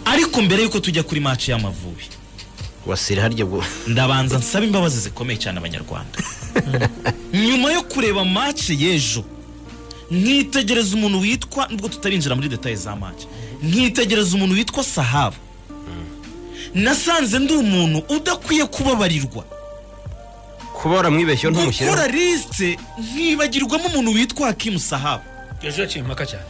Ariko mbere yuko tujya kuri match y'Amavubi, Wasiri harya ubwo ndabanza nsaba imbabazi zikomeye cyane Abanyarwanda. Nyuma yo kureba match y'ejo, nkitegereza umuntu witwa, nubwo tutarinjira muri détails za match, nkitegereza umuntu witwa Sahabo, nasanze ndi umuntu udakwiye kubabarirwa. Kuba waramwibeshyeho ntumushyire. Gukora liste nkibagirwamo umuntu witwa Hakimu Sahabo. Ejo yaciye impaka cyane.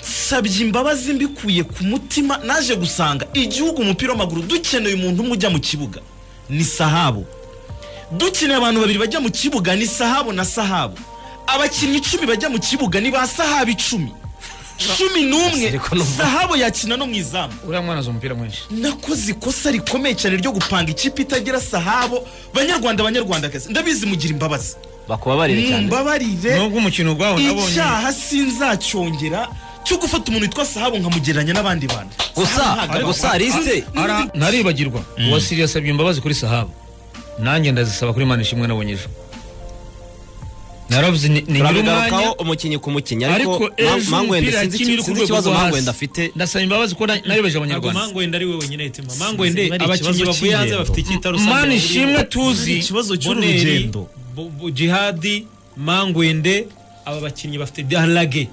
Sabye imbabazi mbikuye ku mutima. Naje gusanga igihugu, umupira w'amaguru, dukeneye umuntu umwe ujya mu kibuga, ni Sahabo. Dukeneye abantu babiri bajya mu kibuga, ni Sahabo na Sahabo. Abakinnyi 10 bajya mu kibuga ni ba Sahabo 10, 11. Ariko numva- Sahabo yakina no mu izamu. Uriya mwana azi umupira mwinshi. Nakoze ikosa rikomeye cyane ryo gupanga ikipe itagira Sahabo. Banyarwanda, Banyarwandakazi, ndabizi mugira imbabazi. Bakubabarire cyane. Mumbabarire. Nubwo umukino ubwawo nabonye Icyaha sinzacyongera cyo gufata umuntu witwa Sahabo nkamugereranya n'abandi bantu. Gusa Sahabo ntabwo gusa liste Ntaribagirwa, Uwasiri yasabye imbabazi kuri Sahabo, nanjye ndazisaba kuri Manishimwe nabonye ejo. Naravuze ni nyiri Turabigarukaho umwanya. umukinnyi ku mukinnyi, ariko Ariko ejo Mangwende umupira sinzi yakinnye uri ku sinzi rwego ikibazo rwo hasi. Mangwende afite. Ndasaba imbabazi ko nayobeje Ntabwo Abanyarwanda. Mangwende ari we wenyine hitima. Mangwende, Sinzi, abakinnyi ikibazo bavuye hanze cy'ingendo. bafite icyita rusange Manishimwe tuzi. Ikibazo Boneri, cy'urugendo. Jihadi, Mangwende, aba bakinnyi bafite dialage,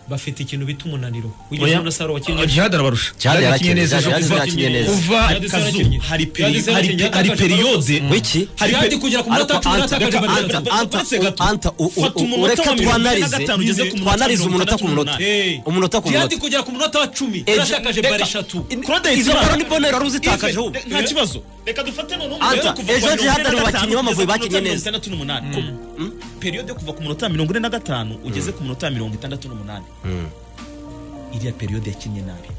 bafite ikintu bita umunaniro. Wigeze Oya. ubona Saro wakinnye? Jihad arabarusha. Jihad Jihad yakinnye yarakinnye, neza ejo. Jihad Kuva yakinnye neza. kuva Jihad Kazu, yarakinnye. hari Jihad yarakinnye, hari yatakaje période Wiki? Hari Jihad kugera ku munota Ariko 10 Anta, yatakaje reka ballon. Anta, Anta, Uretse gato. Anta, Fata umunota ureke wa 45 twanarize ugeze ku munota twanarize umunota ku munota. Eh. Umunota ku Jihad munota. kugera ku munota wa 10 Ejo- yatakaje reka- ballon eshatu. Claude Izo Hitimana. ballon ni Bonheur wari uzitakaje Ive, ubu. nta kibazo, reka dufate noneho Anta, umubare wo kuva ejo ku wa Jihad ari mu 45 bakinnyi b'Amavubi kugeza ku bakinnye munota neza. 68. Période yo kuva ku munota 45 ugeze ku munota 68, iriya période yakinnye nabi.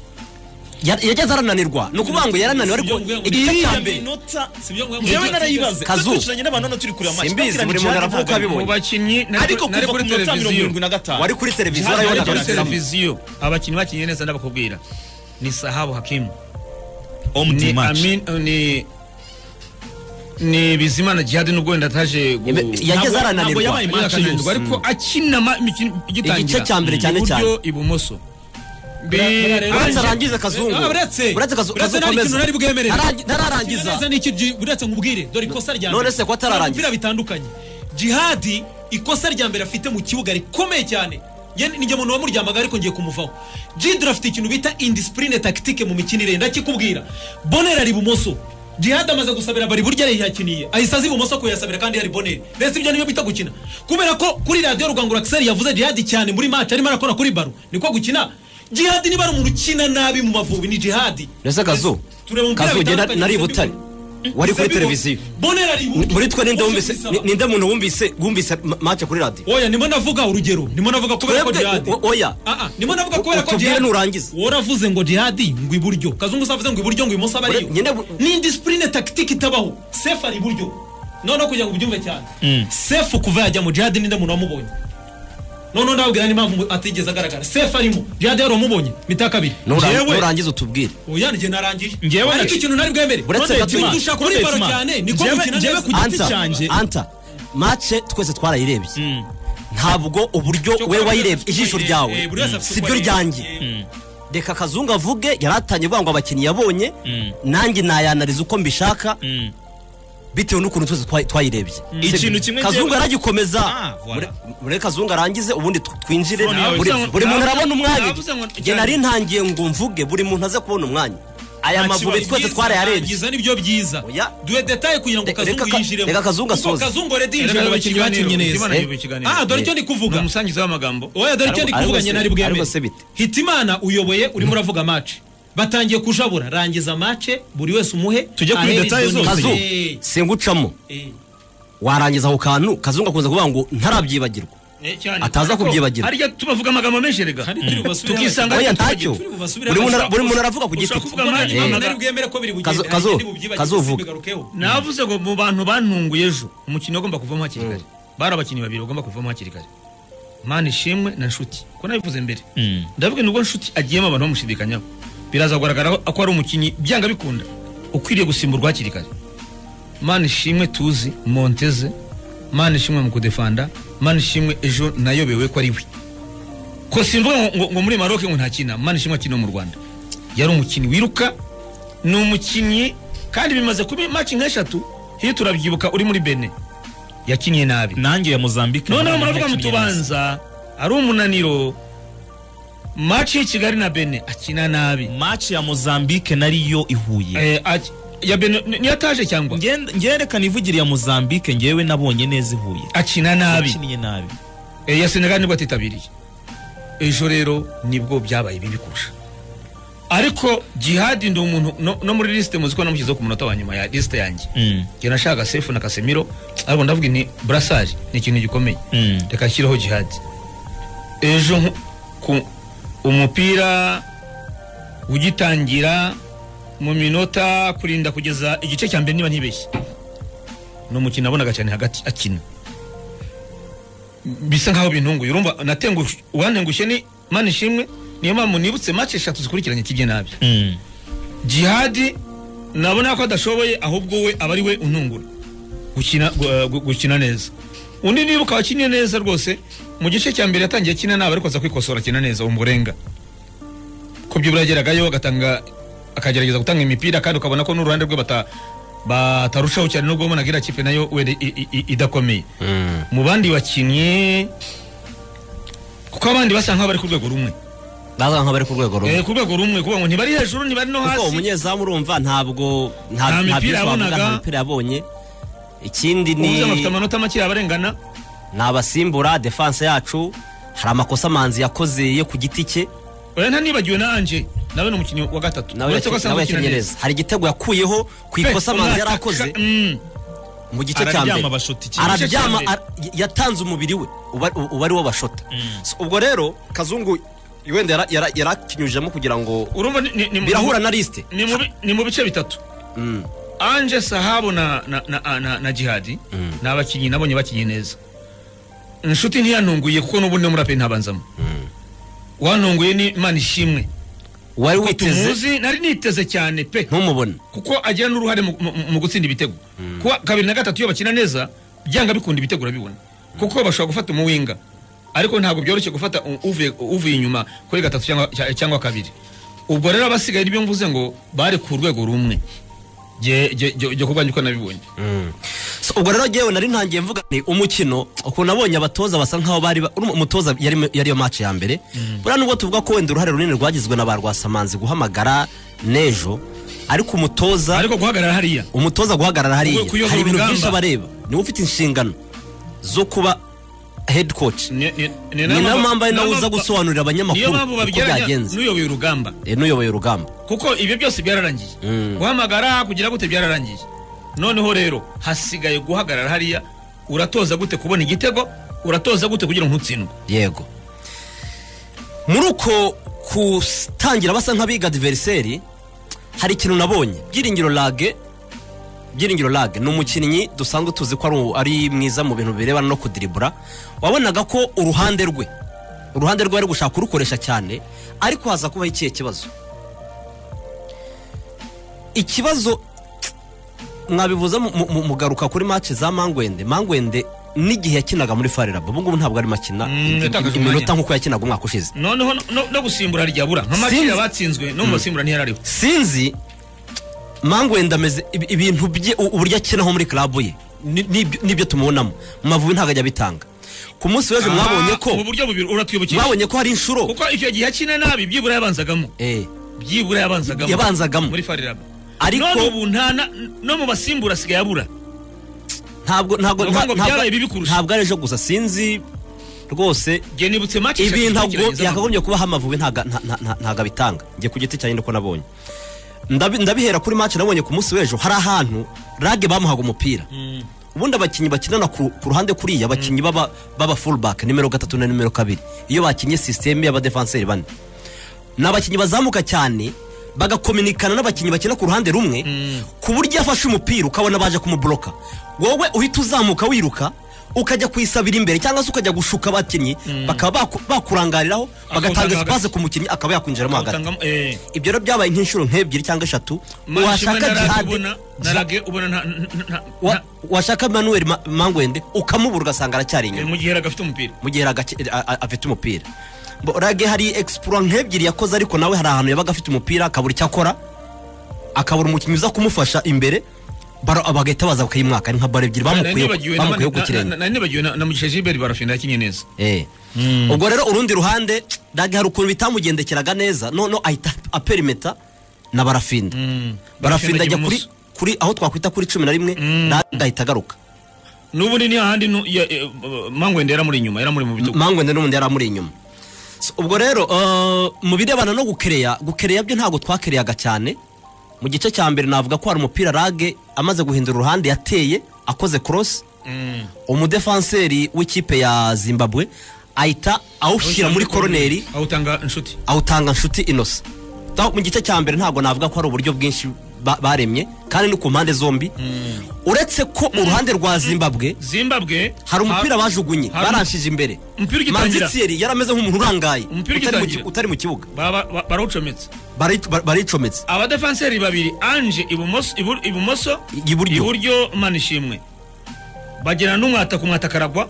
Yageze arananirwa, ni ukuvuga ngo yarananiwe, ariko Sibyo ngo- igice cya Iriya mbere minota Si byo ngo- njyewe narayibaze. Kazu. Twicaranye n'abantu hano turi kureba match. Simbizi, Ndababwira buri nti muntu Jihad aravuga uko ntabwo ari abibonye. Mu bakinnyi nari Ariko nari kuva kuri ku munota televiziyo. 75 Wari kuri televiziyo, Jihad urabibona Nari kuri kabisa. televiziyo, abakinnyi bakinnye neza ndabakubwira ni Sahabo Hakimu, Homme ni du match. Amin, ni Bizimana Jihad, nubwo wenda ataje Yageze Ntabwo arananirwa. yabaye match akananirwa, yose. ariko akina imikino igitangira, Igice cya mbere cyane iburyo, cyane. ibumoso. Uretse arangize Kazungu. Ah, uretse Uretse uretse Kazu nta komeza. kintu nari bwemerere. Ntararangiza. Neza n'iki uretse nkubwire, dore ikosa rya None mbere. se ko atararangiza? Umupira bitandukanye. Jihadi, ikosa rya mbere afite mu kibuga rikomeye cyane. Ni njye muntu wamuryamaga, ariko ngiye kumuvaho. Jidra afite ikintu bita indiscipline tactique mu mikinire, ndakikubwira. Bonera ari ibumoso, Jihad amaze gusabira bari burya yayakiniye, ahise aza ibumoso kuyasabira kandi hari Boneri. Mbese ibyo nibyo bita gukina? Kubera ko kuri radiyo Rugangura Axel yavuze Jihad cyane muri match arimo arakora kuri ballon, niko gukina? Jihad niba ari umuntu ukina nabi mu Mavubi ni Jihad. Mbese Kazu, Tureba umupira Kazu, ugenda bitandukanye, nari i bisa Butare, bibona. wari kuri Bisa bibona. televiziyo. Bonera ari iburyo. Muri twe ninde Uje wumvise kwisaba. ninde muntu wumvise match kuri radiyo? Oya, ndimo navuga urugero, ndimo navuga kubera ko Twebwe Jihad oya. Ah ah, ndimo navuga kubera ko Utubwire Jihad nurangiza. Waravuze ngo Jihad ngo iburyo, Kazungu savuze ngo iburyo, ngo imoso aba ariyo. Ni indiscipline tactique itabaho. Sef ari iburyo. Noneho kugira ngo ubyumve cyane, Sef kuva yajya mu Jihad ninde muntu wamubonye? Noneho ndababwira n'impamvu atigeze agaragara. Sef arimo, Jihad yari wamubonye mita kabiri. Nurangiza utubwire. Oya, njye narangije. Njyewe Ariko ikintu nari bwemere, Uretse gato- dusha kuri ballon cyane, niko gukina Njyewe neza. ku giti Anta, cyanjye. Anta, match twese twarayirebye. Ntabwo uburyo Cyo we buri wese wayirebye, afite ijisho uko ryawe areba. Buri wese afite sibyo uko areba. ryanjye. Reka Kazungu avuge, yaratangiye avuga ngo abakinnyi yabonye, nanjye nayanariza uko mbishaka bitewe n'ukuntu twese twayirebye. Ikintu kimwe Kazungu njyewe- aragikomeza. Ah, voilà. Mureke Kazungu arangize, ubundi twinjire. Phone yawe Buri muntu arabona umwanya. Navuze ngo- Njye nari ntangiye ngo mvuge, buri muntu aze kubona umwanya. Aya Nta Mavubi kibazo. twese twarayarebye. Byiza, nibyo byiza. Oya. Duhe détails kugira ngo Reka Kazungu yinjiremo. reka Kazungu Kuko asoze. Kazungu already yinjiye mu bakinnyi bakinnye neza. Ah, dore icyo ndi kuvuga. Ni umusangiza w'amagambo. Oya, dore icyo ndi kuvuga, njye nari bwemere. Ariko se bite? Hitimana uyoboye, urimo uravuga match batangiye kujabura, rangiza match, buri wese umuhe Tujye kuri ahere détails idoni. zose. Kazu, singucamo. Warangiza ako kantu, Kazungu akunze kuvuga ngo ntarabyibagirwa, ataza kubyibagirwa. Harya tubavuga amagambo menshi rega, Kandi turi bubasubire. tukisanga Oya, ntacyo. Turi bubasubire. Buri muntu aravuga ku giti Ushobora cye. kuvuga amagi- Nari bwemere ko biri bugende. Kazu, Hari igihe Kazu uvuga. sibigarukeho. Navuze ngo mu bantu bantunguye ejo, umukinnyi agomba kuvamo hakiri kare, bari abakinnyi babiri bagomba kuvamo hakiri kare, Mana Ishimwe na Nshuti. Ko nabivuze mbere, ndavuga nubwo Nshuti agiyemo abantu bamushidikanyaho, biraza kugaragara ko ari umukinnyi byanga bikunda ukwiriye gusimburwa hakiri kare. Mana Ishimwe tuzi Monteze, Mana Ishimwe mu kudefanda, Mana Ishimwe ejo nayobewe ko ari we, ko simvuga ngo muri Maroc ngo ntakina, Mana Ishimwe akina mu Rwanda. Yari umukinnyi wiruka, ni umukinnyi kandi bimaze kuba match nk'eshatu hiyo turabyibuka uri muri Benin yakinnye nabi. Nanjye ya Mozambique noneho muravuga mutubanza ari umunaniro. Match y'i Kigali na Benin akina nabi. Match ya Mozambique nariyo ihuye ya Benin niyo ataje cyangwa ngerekana ivugire ya Mozambique ngewe nabonye neza ihuye akina nabi, yakinnye nabi. Ya Senegal nibwo atitabiriye. Ejo rero nibwo byabaye bibi kurusha. Ariko Jihad ndi umuntu no muri liste muzi ko namushyizeho ku munota wa nyuma ya liste yanjye. Njye nashaka Sefu na Casemiro, ariko ndavuga ni brassage ni ikintu gikomeye. Reka nshyiraho Jihad. Ejo umupira ugitangira mu minota kurinda kugeza igice cya mbere niba ntibeshye, ni umukino nabonaga cyane hagati akina bisa nkaho bintunguye. Urumva wantengushye ni Manishimwe, niyo mpamvu nibutse match eshatu zikurikiranye kijye nabi. Jihad nabona ko adashoboye, ahubwo we aba ari we untungura gukina neza. Undi nibuka wakinnye neza rwose mu gice cya mbere yatangiye akina nabi ariko aza kwikosora akina neza umurenga ko byibura yageragayo agatanga akagerageza gutanga imipira kandi ukabona ko n'uruhande rwe batarushaho cyane nubwo ubona gira kipe nayo wenda idakomeye. Mu bandi bakinnye kuko abandi basa nkaho bari ku rwego rumwe, baza nkaho bari ku rwego rumwe, ku rwego rumwe kuko ngo ntibari hejuru ntibari no hasi. Kuko umunyezamu urumva ntabwo nta mipira yabonaga, nta mipira yabonye. Ikindi ni afite amanota make abarengana nabasimbura defense yacu hari amakosa Manzi yakoze ye ku giti cye. Oya nta nibagiwe na Anje nawe ni umukinnyi wa gatatu uretse ko asanzwe akina neza. Hari igitego yakuyeho ku ikosa Manzi yarakoze mu gice cya mbere, araryama yatanze umubiri we uba ari wo bashota. Ubwo rero Kazungu wenda yarakinyujemo kugira ngo urumva birahura na liste ni mu bice bitatu. Anje Sahabo na Jihadi ni abakinnyi nabonye bakinnye neza. Inshuti ntiyantunguye kuko n'ubundi muri APR ntabanzamo. Wantunguye ni Manishimwe wari witeze, nari niteze cyane pe ntumubone kuko agira n'uruhare mu gutsinda ibitego. Kuba kabiri na gatatu iyo bakina neza byanga bikunda ibitego urabibona kuko bashobora gufata umuwinga ariko ntabwo byoroshye gufata uvuye inyuma kuri gatatu cyangwa kabiri. Ubwo rero abasigaye nibyo mvuze ngo bari ku rwego rumwe je kubwanyu ko nabibonye. Ubwo rero jewe nari ntangiye mvuga ni umukino ukuntu nabonye abatoza basa nkaho bari umutoza yari yo match ya mbere. Buriya nubwo tuvuga ko wenda uruhare runini rwagizwe na ba Rwasamanzi guhamagara nejo, ariko umutoza ariko guhagarara hariya, umutoza guhagarara hariya hari ibintu byinshi abareba, niwe ufite inshingano zo kuba head coach. Ni nayo mpamvu ari nawe uza gusobanurira abanyamakuru uko byagenze n'uyoboye urugamba. N'uyoboye urugamba kuko ibyo byose byararangiye, guhamagara kugira gute byararangiye. Noneho rero hasigaye guhagarara hariya, uratoza gute kubona igitego, uratoza gute kugira ngo ntutsindwe. Yego, muri uko kutangira basa nk'abiga adversaire hari ikintu nabonye. Byiringiro Lage ni umukinnyi dusanzwe tuzi ko ari mwiza mu bintu birebana no kudiribura. Wabonaga ko uruhande rwe ari gushaka kurukoresha cyane, ariko haza kubaho ikihe kibazo. Ikibazo mwabivuza mugaruka kuri match za Mangwende n'igihe yakinaga muri Farerab, ubu ngubu ntabwo ari makina iminota nkuko yakinaga umwaka ushize. Noneho no gusimbura ryabura nka match yabatsinzwe no mu basimbura ntiyarariho. Sinzi Mangwende ameze ibintu bye uburyo akinaho muri club ye nibyo tumubonamo mu Mavubi ntabwo ajya bitanga. Ku munsi w'ejo mwabonye ko mu buryo bubiri uratwibukije, mwabonye ko hari inshuro kuko icyo gihe akina nabi byibura yabanzagamo byibura yabanzagamo muri Farerab, ariko none ubu no mu basimbura asigaye abura. Ntabwo ntabwo ari ejo gusa, sinzi rwose nibutse match ibintu yakagombye kubaho Amavubi ntago abitanga. Njye ku giti cyanjye niko nabonye. Ndabihera kuri match nabonye ku munsi w'ejo, hari ahantu Rage bamuhaga umupira. Ubundi abakinnyi bakinana ku ruhande kuriya, abakinnyi baba full back nimero 3 na nimero 2 iyo bakinye system y'abadefenseur bane, n'abakinnyi bazamuka cyane bagakominikana n'abakinnyi bakina ku ruhande rumwe, ku buryo afashe umupira ukabona baje kumubloka, wowe uhita uzamuka wiruka ukajya kwisabira imbere cyangwa se ukajya gushuka abakinnyi bakaba bakurangariraho bagatanga espace ku mukinnyi akaba yakwinjiramo hagati. Ibyo rero byabaye nk'inshuro nk'ebyiri cyangwa eshatu. Washaka Jihad washaka Manuel Mangwende ukamubura ugasanga aracyari inyuma mu gihe afite umupira, mu gihe afite umupira. Rage hari exploit nk'ebyiri yakoze, ariko nawe hari ahantu yabaga afite umupira akabura icyo akora, akabura umukinnyi uza kumufasha imbere, bagahita baza bakayimwaka. Ni nka baro ebyiri bamukuyeho ku kirenge. Nari nibagiwe na Mugisha Gilbert Barafinda yakinye neza. Ubwo rero urundi ruhande Rage hari ukuntu bitamugendekeraga neza, none ahita aperimeta na Barafinda. Barafinda ajya kuri aho twakwita kuri 11, Rage ahita agaruka. N'ubundi ni ahandi Mangwende yaramuri inyuma, yaramuri mu bitugu. Mangwende n'ubundi yaramuri inyuma. Ubwo rero mu birebana no gukereya byo ntabwo twakereyaga cyane. Mu gice cya mbere navuga ko hari umupira Rage amaze guhindura uruhande yateye akoze cross, umudefanseri w'ikipe ya Zimbabwe ahita awushyira muri koroneri, awutanga Nshuti Innocent. Mu gice cya mbere ntabwo navuga ko hari uburyo bwinshi baremye, kandi no ku mpande zombi, uretse ko uruhande rwa Zimbabwe hari umupira bajugunye baranshije imbere. Manzi Thierry yarameze nk'umuntu urangaye utari mu kibuga, baricometse abadefanseri babiri, Ange ibumoso, iburyo Manishimwe, bagera n'umwata ku mwata karagwa,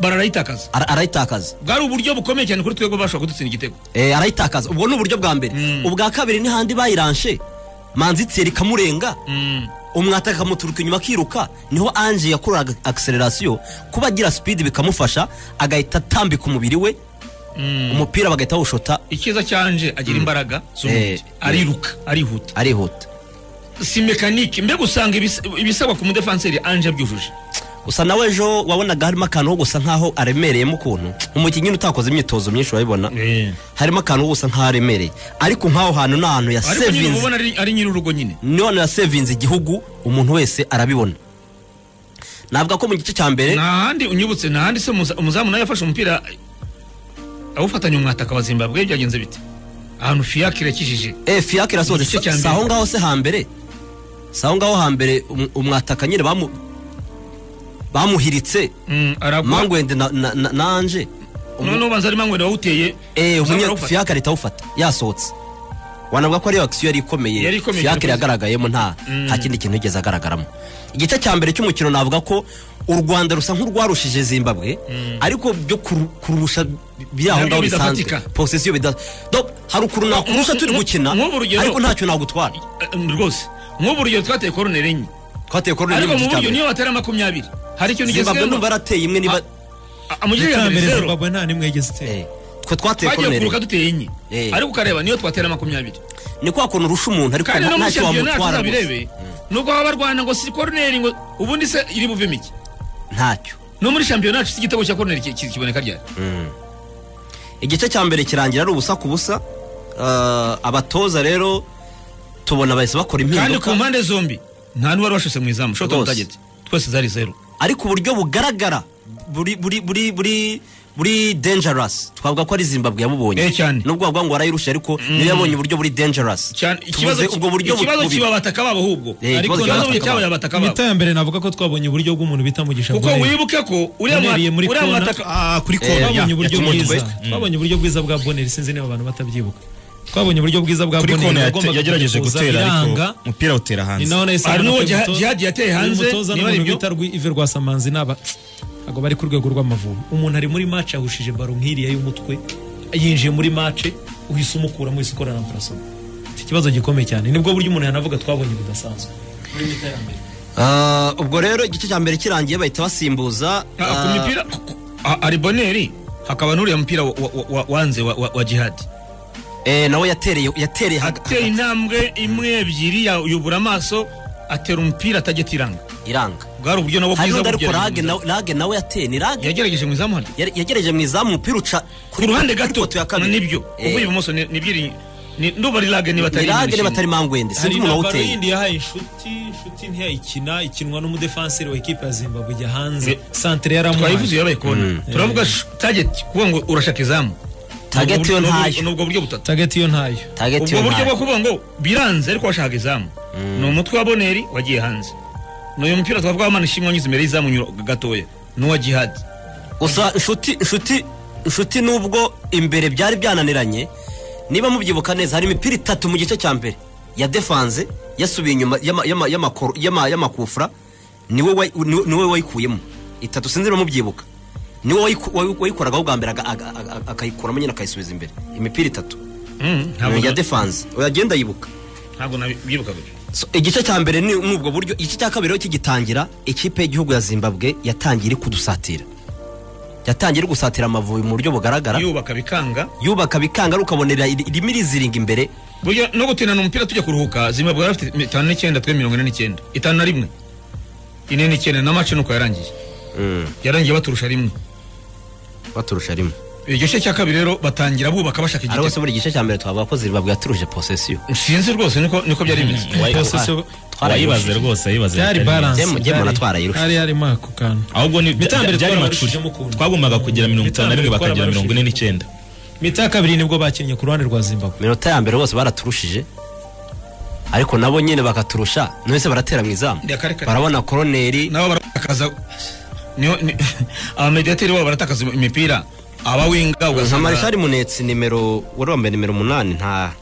barayitakaza. Arayitakaza. Bwari uburyo bukomeye cyane kuri twebwe bashobora kudutsinda igitego. Arayitakaza. Ubwo ni uburyo bwa mbere. Ubwa kabiri ni handi bayiranshe Manzi Thierry kamurenga, umwata akamuturuka inyuma akiruka, niho Ange yakoraga acceleration kuba agira speed bikamufasha, agahita atambika umubiri we, umupira bagahita bawushota. Icyiza cya Ange agira imbaraga z'umubiri, ariruka, arihuta, si mekanike. Mbega usanga ibisabwa ku mudefanseri Ange abyujuje. Gusa nawe ejo wabonaga harimo akantu ko gusa nkaho aremereyemo ukuntu, umukinnyi utakoze imyitozo myinshi urabibona, harimo akantu ko gusa nkaho aremereye, ariko nkaho hantu ni ahantu ya sevinze, ari nyir'urugo nyine, ni ahantu ya sevinze igihugu, umuntu wese arabibona. Navuga ko mu gice cya mbere nta handi unyibutse, nta handi se umuzamu nawe yafashe umupira awufatanya umwataka wa Zimbabwe, byagenze bite? Ahantu Fiacre yakijije. Fiacre yasohotse si aho ngaho se hambere, si aho ngaho hambere umwataka nyine bamuhiritse Mangwende na Ange. None ubanza ari Mangwende wawuteye, Fiacre ahita awufata yasohotse. Wanavuga ko ariyo action yari ikomeye Fiacre yagaragayemo, nta kindi kintu yigeze agaragaramo. Igice cya mbere cy'umukino navuga ko u Rwanda rusa nk'urwarushije Zimbabwe, ariko byo kurusha byaho ngaho bisanzwe possession bida. Hari ukuntu nakurusha turi gukina, ariko ntacyo nagutwara rwose. Nk'ubu urugero twateye koroneri enye, twateye koroneri ariko mu buryo niyo batera 20 hari icyo nigeze Zimbabwe numva arateye imwe, niba mu gice cya mbere Zimbabwe nta nimwe yigeze itera. Twe twateye koroneri kuruka duteye enye, ariko ukareba niyo twatera 20 ni kwa kuntu urusha umuntu ariko ntacyo wamutwara. Nubwo baba barwana ngo si koroneri, ngo ubundi se iri buvemo iki? Ntacyo. No muri shampiyona yacu igitego cya koroneri kiboneka ryari? Igice cya mbere kirangira ari ubusa ku busa. Abatoza rero tubona bahise bakora impinduka, kandi ku mpande zombi nta n'uwari washose mu izamu, shot on target twese zari 0. Ariko uburyo bugaragara buri dangerous twavuga ko ari Zimbabwe yabubonye, nubwo bavuga ngo arayirusha, ariko niyo yabonye uburyo buri dangerous. Ikibazo ubwo buryo ikibazo kiba abataka babo ahubwo, ariko nazo cyabaye abataka babo. Imita ya mbere navuga ko twabonye uburyo bw'umuntu bita Mugisha Bonheur, kuko wibuke ko uriya mwataka kuri kona twabonye uburyo bwiza, twabonye uburyo bwiza bwa Bonheur, sinzi niba abantu batabyibuka. Twabonye uburyo bwiza bwa Bonheur yagerageje gutera ariko umupira utera hanze. Hari n'uwo Jihad yateye hanze, niba ari byo Yves Rwasamanzi naba ntabwo bari ku rwego rw'Amavubi. Umuntu ari muri match yahushije baro nk'iriya y'umutwe, yinjiye muri match uhise umukuramo, uhise ukora na remplacement. Iki kibazo gikomeye cyane, nibwo buryo umuntu yanavuga twabonye budasanzwe muri mita ya mbere. Ubwo rero igice cya mbere kirangiye bahita basimbuza ku mipira ari Bonheur, hakaba n'uriya mupira wanze wa Jihad. Nawe yatereye ateye intambwe imwe ebyiri yubura amaso atera umupira atageta iranga. Bwari uburyo nabo bwiza ariko Rage nawe yateye, ni Rage yagerageje mu izamu, hari yagerageje mu izamu umupira uca ku ruhande gato, nibyo uvuye ibumoso nibyo ndumva ari Rage niba atari Mangwende, sinzi umuntu wawuteye. Hari yindi yahaye Inshuti ntiyayikina, ikinwa n'umudefanseri wa ekipe ya Zimbabwe ijya hanze, centre yaramuhaye. Twayivuze yabaye kona. Turavuga target kuvuga ngo urashaka izamu, target yo ntayo, nubwo buryo butatu, target yo ntayo, ubwo buryo bwo kuvuga ngo biranze ariko washaka izamu ni umutwe wa Bonheur wagiye hanze. N'uyu mupira twavuga wa Manishimwe wanyuze imbere y'izamu gatoya n'uwa Jihad. Gusa Inshuti nubwo imbere byari byananiranye, niba mubyibuka neza hari imipira itatu mu gice cya mbere ya defanze yasubiye inyuma y'amakufra, niwe wayikuyemo itatu, sinzi niba mubyibuka. Niwe wayikoragaho bwa mbere akayikuramo nyine akayisubiza imbere. Imipira 3. Ya defense. Oyagenda yibuka. Ntabwo nabyibuka gutyo. So, igice cya mbere ni ubwo buryo, igice cya kabiri rero kigitangira ikipe y'igihugu ya Zimbabwe yatangiye kudusatira. Yatangiye gusatira Amavubi mu buryo bugaragara. Yubaka bikanga ukabonera irimo iriziringa imbere. Burya no gutinana umupira tujya kuruhuka Zimbabwe yarafite 59 twe 49. 51. 49 na match nuko yarangiye. Yarangiye baturusha rimwe. Igice cya kabiri rero batangira bubaka bashaka igitego. Ariko se buri gice cya mbere twavuga ko Zimbabwe yaturuje possession. Sinzi rwose niko byari bimeze. Possession twayibaze rwose yibaze. Byari balance. Jye twarayirusha. Hari harimo ako kantu. Ahubwo ni byari macuri. Twagombaga kugira 51 bakagira 49. Mita ya kabiri nibwo bakinnye ku ruhande rwa Zimbabwe. Minota ya mbere bose baraturushije. Ariko nabo nyine bakaturusha. None baratera mu izamu. Barabona koroneri nabo baratakaza abamediateri babo baratakaza imipira. Aba winga ugasanga Marshal Munetsi nimero wari wambaye nimero 8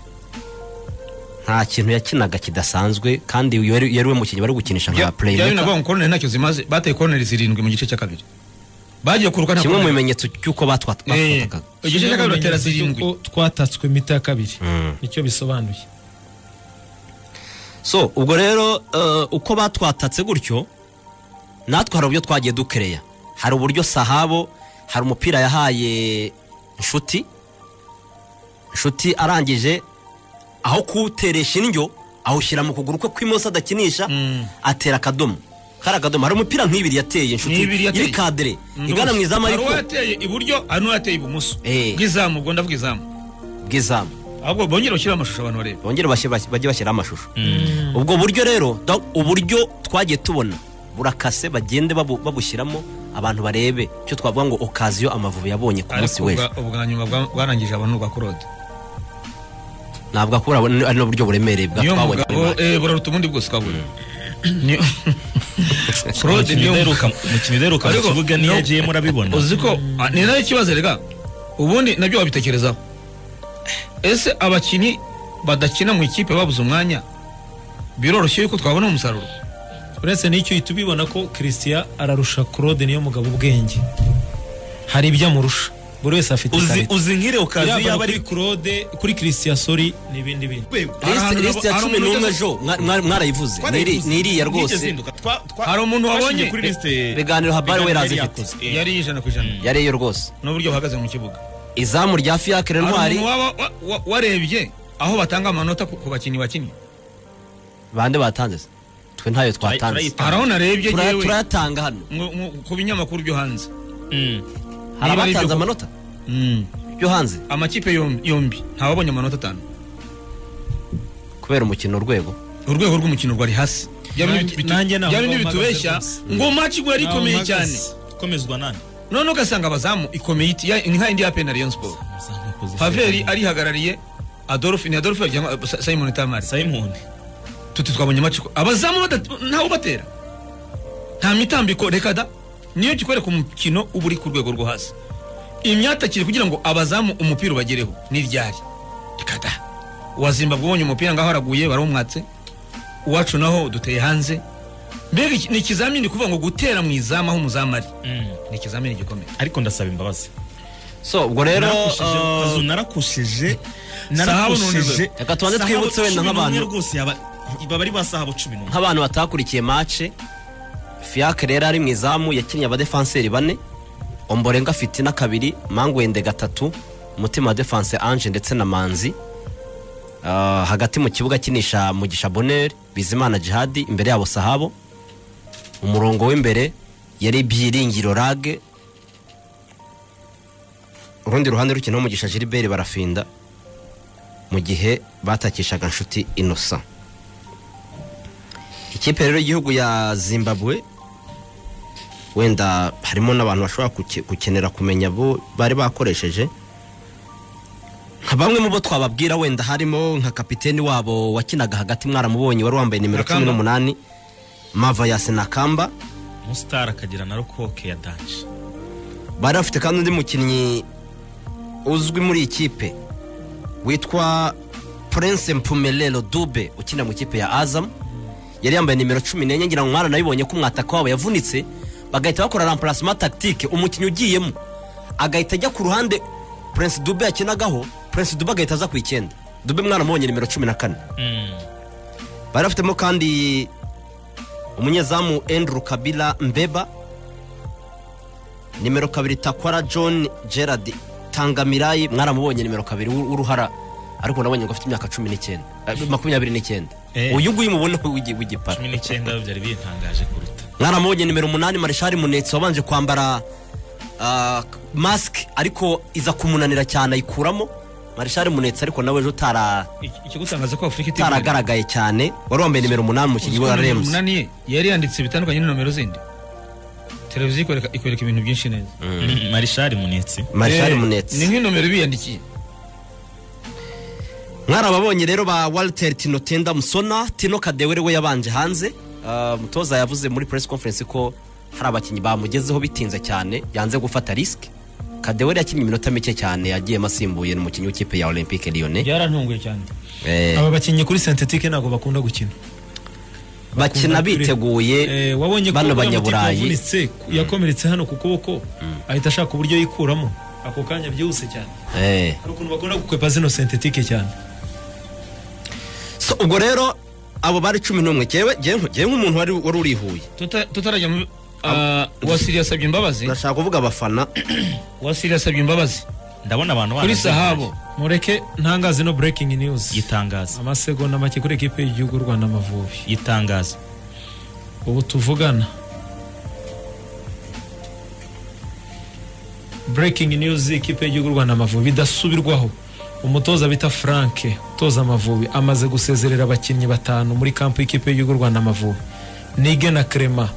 nta kintu yakinaga kidasanzwe kandi yari we mukinnyi bari gukinisha nka playmaker. Yari nabo koroneri ntacyo zimaze, bateye koroneri 7 mu gice cya kabiri. Bagiye kuruka nta kimwe mu bimenyetso cy'uko batwatakaga. Igice cya kabiri batera 7 twatatswe mita ya kabiri. Nicyo bisobanuye. So ubwo rero uko batwatatse gutyo natwe hari uburyo twagiye dukereya. Hari uburyo Sahabo hari umupira yahaye Nshuti arangije aho kuwuteresha indyo awushyira mu kuguru kwe kw'imoso adakinisha atera akadomo. Kari akadomo. Hari umupira nk'ibiri yateye Nshuti iri kadere igana mu izamu, ariko hari uwateye iburyo hari n'uwateye ibumoso bw'izamu. Ubwo ndavuga izamu bw'izamu. Ahubwo bongere bashyira amashusho abantu barebe. Bongere bajye bashyira amashusho. Ubwo buryo rero uburyo twagiye tubona burakase bagende babushyiramo abantu barebe cyo twavuga ngo okaziyo Amavubi yabonye ku munsi w'ejo. Ubwa nyuma bwarangije abantu rwa Claude. Ntabwo akura ari no buryo buremereye bwa twabonye. Buraruta ubundi bwose twabonye. Claude niyo mukino uheruka mu kibuga niyo yagiye murabibona. Uzi ko ni nayo ikibazo rega. Ubundi nabyo wabitekerezaho. Ese abakinnyi badakina mu ikipe babuze umwanya biroroshye yuko twabona umusaruro? Uretse n'icyo uhita ubibona ko Christian ararusha Claude niyo mugabo ubwenge. Hari ibyo amurusha. Buri wese afite ikarita. Uzi nkire okazi yaba ari Claude kuri Christian sorry n'ibindi bintu. List ya 11 jo mwarayivuze. Ni iriya rwose. Hari umuntu wabonye kuri list biganiro habari we razifite. Yari 100%. Yari yo rwose. N'uburyo bahagaze mu kibuga. Izamu rya Fiacre Ntwari. Warebye aho batanga amanota ku bakinnyi bakinnyi. Bande batanze se? Twe ntayo twatanze. Haraho narebye yewe. Turayatanga hano. Ku binyamakuru byo hanze. Hari abatanze amanota? Byo hanze. Amakipe yombi ntawabonye amanota 5. Kubera umukino urwego. Urwego rw'umukino rwari hasi. Byari bitubeshya ngo match gwari ikomeye cyane. Komezwa nani? None ugasanga abazamu ikomeye iti ni nka indi ya Penal Rayon Sport. Paveri arihagarariye Adolphe ni Adolphe cyangwa Simon Tamari. Simon. Tuti twabonye match abazamu ntawo batera. Nta mitambiko reka da niyo gikwereka umukino uba uri ku rwego rwo hasi. Imyatakire kugira ngo abazamu umupira ubagereho ni ryari. Reka da. Wa Zimbabwe ubonye umupira ngaho araguye barumwatse. Uwacu naho duteye hanze. Mbega ni ikizamini kuvuga ngo gutera mu izamu aho umuzamu ari. Ni ikizamini gikomeye. Ariko ndasaba imbabazi. So ubwo rero narakushije. Reka tubanze twibutse wenda nk'abantu rwose baba ari basahabo 11 nk'abantu batakurikiye match. Fiacre rero ari mu izamu yakinnye abadefenseri 4, Omborenga afite na 2, Mangwende 3, Mutima defense Ange ndetse na Manzi. Hagati mu kibuga kinisha Mugisha Bonheur, Bizimana Jihadi, imbere yabo Sahabo. Umurongo w'imbere yari Byiringiro Rage. Urundi ruhande rukina Mugisha Gilbert barafinda mu gihe batakishaga Nshuti Innocent. Ikipe rero y'igihugu ya Zimbabwe wenda harimo n'abantu bashobora gukenera kumenya bo bari bakoresheje. Nka bamwe mu bo twababwira wenda harimo nka kapiteni wabo wakinaga hagati mwaramubonye wari wambaye nimero 18 Mava ya Senakamba. Mustar akagira na Rokoke ya Danje. Bari bafite kandi undi mukinnyi uzwi muri ikipe witwa Prince Mpumelelo Dube ukina mu ikipe ya Azam. Yari yambaye nimero 14 ngira ngo mwaranabibonye ko umwataka wabo yavunitse. Bagahita bakora remplacement tactique, umukinnyi ugiyemo agahita ajya ku ruhande Prince Dube yakinagaho, Prince Dube agahita aza ku 9. Dube mwana mubonye nimero 14. Bari bafitemo kandi umunyezamu Andrew Kabila Mbeba, nimero 2 Takwara John Gerard Tangamirayi, mwaramubonye nimero 2 w'uruhara, ariko nabonye ngo afite imyaka 19 29. Uyu nguyu mubona w'igipara 19 byari bintangaje kuruta. Mwaramubonye nimero 8 Marshal Munetsi wabanje kwambara mask ariko iza kumunanira cyane ayikuramo. Marshal Munetsi ariko nawe ejo ikigutangaza ko Afrika itaragaragaye cyane, wari wambaye nimero 8 mu kigo wa Rems. 8 yari yanditse bitandukanye n'inomero zindi. Televiziyo ikwereka ibintu byinshi neza. Marshal Munetsi, Marshal Munetsi ni nk'inomero biyandikiye. Mwarababonye rero ba Walter Tinotenda Musona, Tino Kadewere we yabanje hanze. Mutoza yavuze muri press conference ko hari abakinnyi bamugezeho bitinze cyane, yanze gufata risk. Kadewere yakinnye iminota mike cyane, yagiye masimbuye n'umukinnyi w'ikipe ya Olympique Lyonnais. Yarantunguye cyane. Aba bakinnyi kuri synthétique ntabwo bakunda gukina, bakina biteguye. Wabonye ko bano banyaburayi yakomeretse hano ku kuboko, ahita ashaka uburyo yikuramo ako kanya byihuse cyane. Hari ukuntu bakunda gukwepa zino synthétique cyane. So ubwo rero abo bari 11 cyewe ngewe nk'umuntu wari urihuye tutarajya mu Wasiri yasabye imbabazi. Ndashaka kuvuga abafana. Wasiri yasabye imbabazi. Ndabona abantu kuri Sahabo. Mureke ntangaze no breaking news. Yitangaza. Amasegonda make kuri equipe y'igihugu Rwanda Amavubi. Yitangaza. Ubu tuvugana. Breaking news equipe y'igihugu Rwanda Amavubi idasubirwaho. Umutoza bita Frank utoza Amavubi amaze gusezerera abakinnyi 5 muri kampu y'ikipe y'igihugu Rwanda Amavubi. Nige na Clement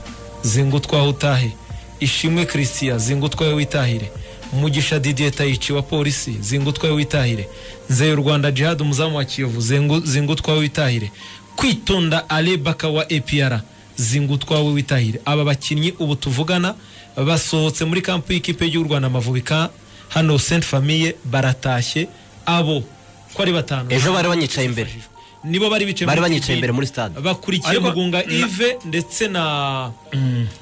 zingutwa utahe, Ishimwe Christian zingutwa witahire, Mugisha Didier Tayichi wa polisi zingutwa witahire, Nzeyo Rwanda Jihad umuzamu wa Kiyovu zingutwa witahire, Kwitonda Ale Baka wa APR zingutwa witahire. Aba bakinnyi ubu tuvugana basohotse muri kampu y'ikipe y'igihugu Rwanda Amavubi ka hano Sainte Famille, baratashye abo ko ari 5. Ejo bari banyicaye imbere, nibo bari bicaye, bari banyicaye imbere muri stade bakurikiye Mugunga Yves ndetse na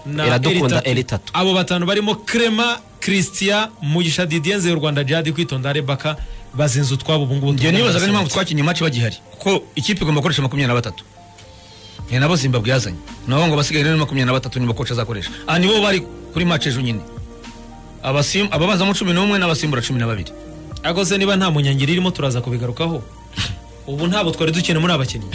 Iradukunda Elitatu. Abo 5 barimo Clement Christian, Mugisha Didier, Nzeyo Rwanda Jihad, Kwitonda Rebaka bazinze utwabo ubu ngubu. Ngiye nibazaga n'impamvu twakinye match bagihari, kuko ikipe igomba gukoresha 23. Ni nabo Zimbabwe yazanye, nabo ngo basigaye rero 23 nibo coach azakoresha. Nibo bari kuri match ejo nyine. Ababanzamo 11 n'abasimbura 12. Agoze niba nta munyangiri irimo turaza kubigarukaho. Ubu ntabo twari dukene muri abakinnyi.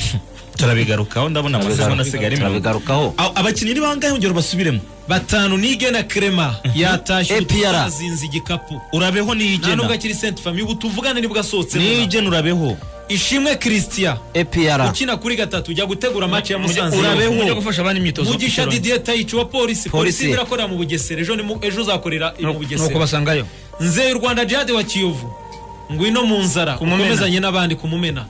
Turabigarukaho, ndabona amasegonda asigaye ari turabigarukaho. Abakinnyi ni bangahe ongera basubiremo? 5 Nige na Clement yatashye azinze igikapu. Urabeho Nige. Nubwo akiri Sainte Famille ubu tuvugana nibwo asohotse. Nige urabeho. Ishimwe Christian APR ukina kuri 3 ujya gutegura match ya Musanze. Urabeho ujya gufasha abandi imyitozo. Mugisha Didier Tayichi wa polisi irakorera mu Bugesera, ejo uzakorera mu Bugesera. Nuko basangayo. Nzeyo Rwanda Jihad wa Kiyovu ngwino mu nzara ukomezanye n'abandi kumumena.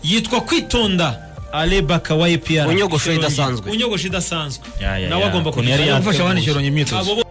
Yitwa Kwitonda Ale Baka wa APR. Unyogosho idasanzwe. Unyogosho idasanzwe. Nawe agomba gufasha abandi cyoronye imyitozo. Abo